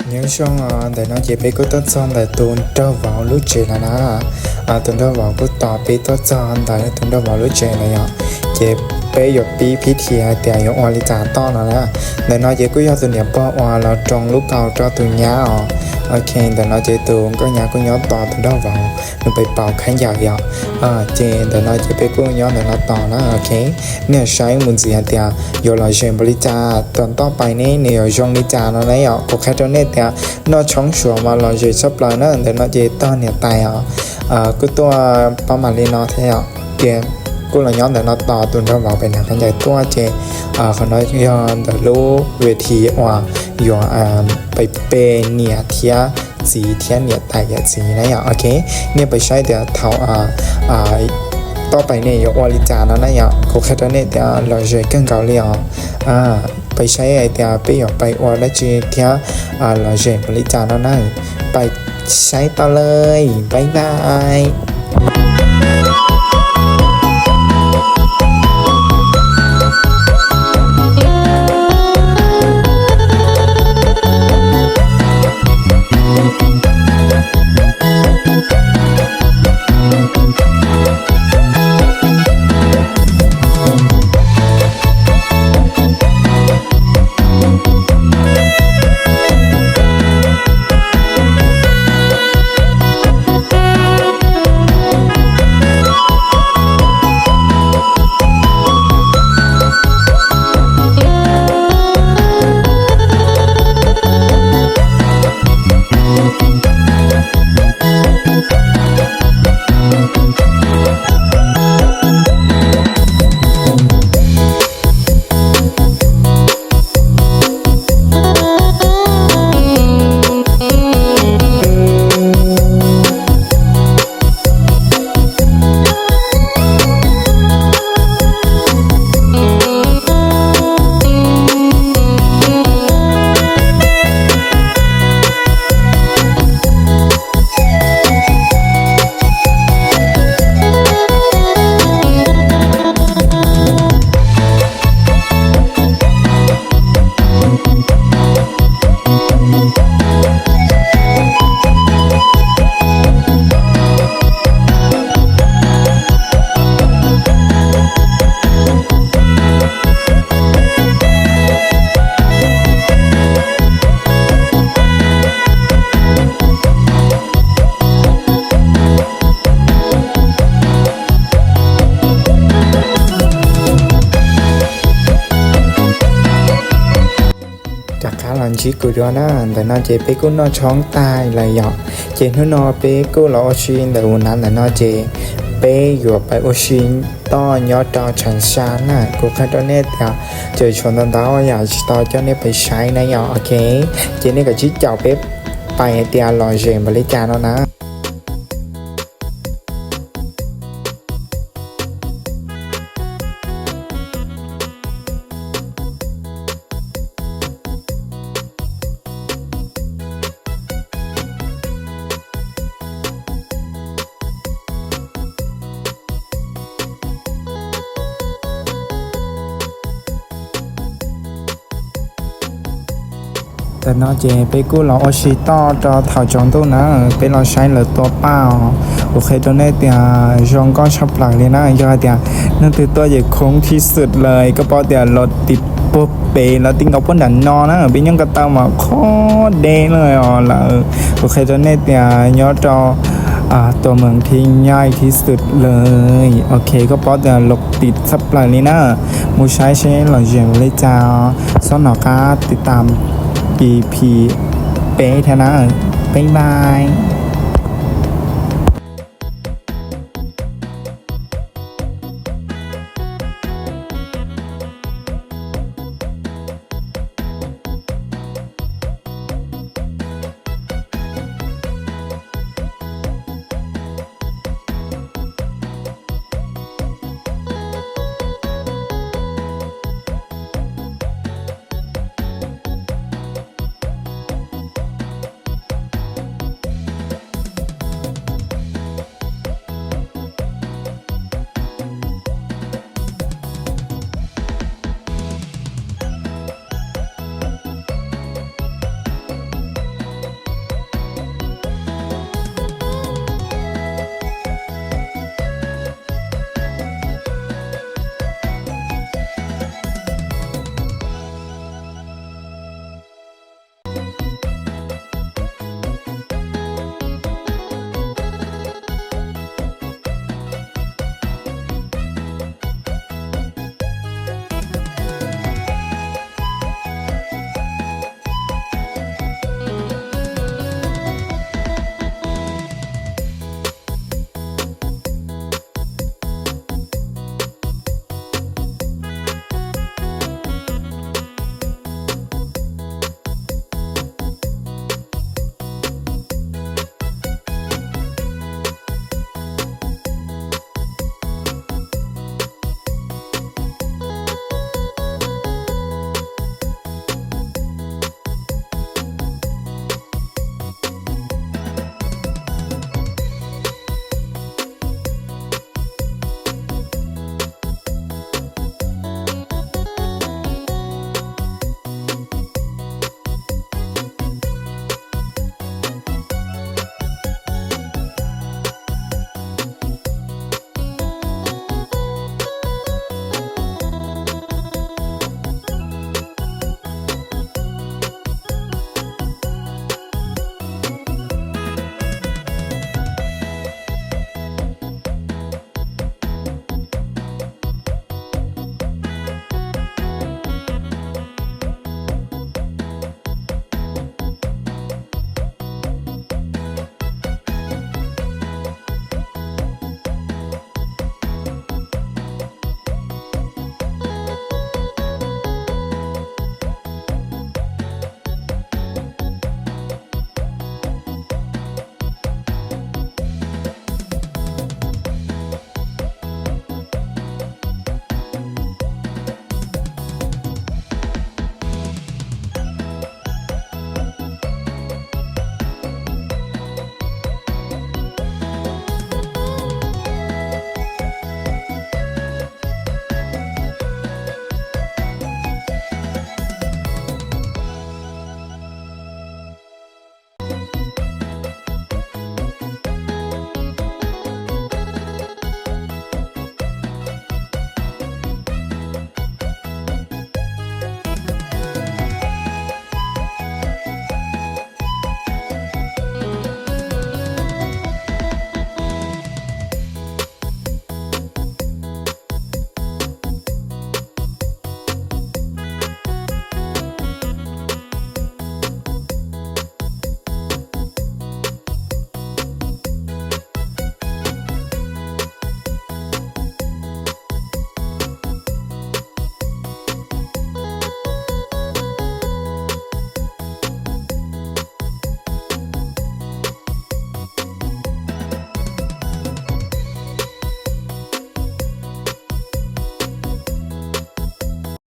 Nyob zoo, ntawm no ces peb kuj tuaj txog ntawm tus nraug vauv lub tsev lawm na. Tus nraug vauv kuj tos peb tuaj txog ntawm tus nraug vauv lub tsev lawm yom. Ces peb yuav pib phib thi hais tias yuav ua li cas toj no na. Ntawm no ces kuj yog tus niam pog uas los roos lub kaus rau tus nyab os. Ok, ntawm no ces tus nkauj nyab kuj nyob tos tus nraug vauv nws pais pauv khaub ncaws yom. Ces ntawm no ces peb kuj nyob ntawm no tos na. Ok, nej saib mus ntxiv hais tias yuav lom zem npaum li cas, tom ntej pais ne nws yuav zoo li cas no na yom. Kuv qhia rau nej tias noj tshoob suav mas lom zem tshaj plaws na. Ntawm no ces tog niam tais os, kuj tuaj pab mam li no thiab yom. Ces kuj los nyob ntawm no tos tus nraug vauv pais nrhiav khaub ncaws tuaj ces qhov no yog ntawm lub ves thi uas yuav pais pe niam thiab txiv thiab niam tais yawm txiv na yom. Ok, nej pais saib tias thaum toj pais ne yuav ua li cas no na yom. Kuv qhia rau nej tias lom zem kawg nkaus li os. Pais saib hais tias peb yuav pais ua dab tsi thiab lom zem npaum li cas no na. Pais saib tau lawm, bye bye. Rov qab los ntsib kuv dua na. Ntawm no ces peb kuj noj tshoob tag lawm yom. Ces hnub no peb kuj los ua si ntawm u nav ntawm no ces peb yuav pais ua si toj nyob rau Tsheev Sa na. Kuv qhia rau nej tias tseem tshuav ntau ntau yam tsis tau coj nej pais saib na yom. Ok, ces nej kav tsij caum peb pais hais tias lom zem npaum li cas no na. Tam no ces peb kuj los ua si toj rau thaum tsaus ntuj na, peb los saib lawv tua paj os. Kuv qhia rau nej tias zoo nkauj tshaj plaws li na, yog hais tias hnub twg tuaj ces khoob thib xwm lawm, koj paub tias los tim puag pem los ti nkaus puag nram no na, peb nyob ko taw mas qhov deb lawm os lawm. Kuv qhia rau nej tias nyob rau tua mees thib nyaij thib xwm lawm. Ok, koj paub tias los tim tshaj plaws li na, mus saib seb lom zem li cas, xob nov qab tiv tam E P peb thiab na. Bye bye.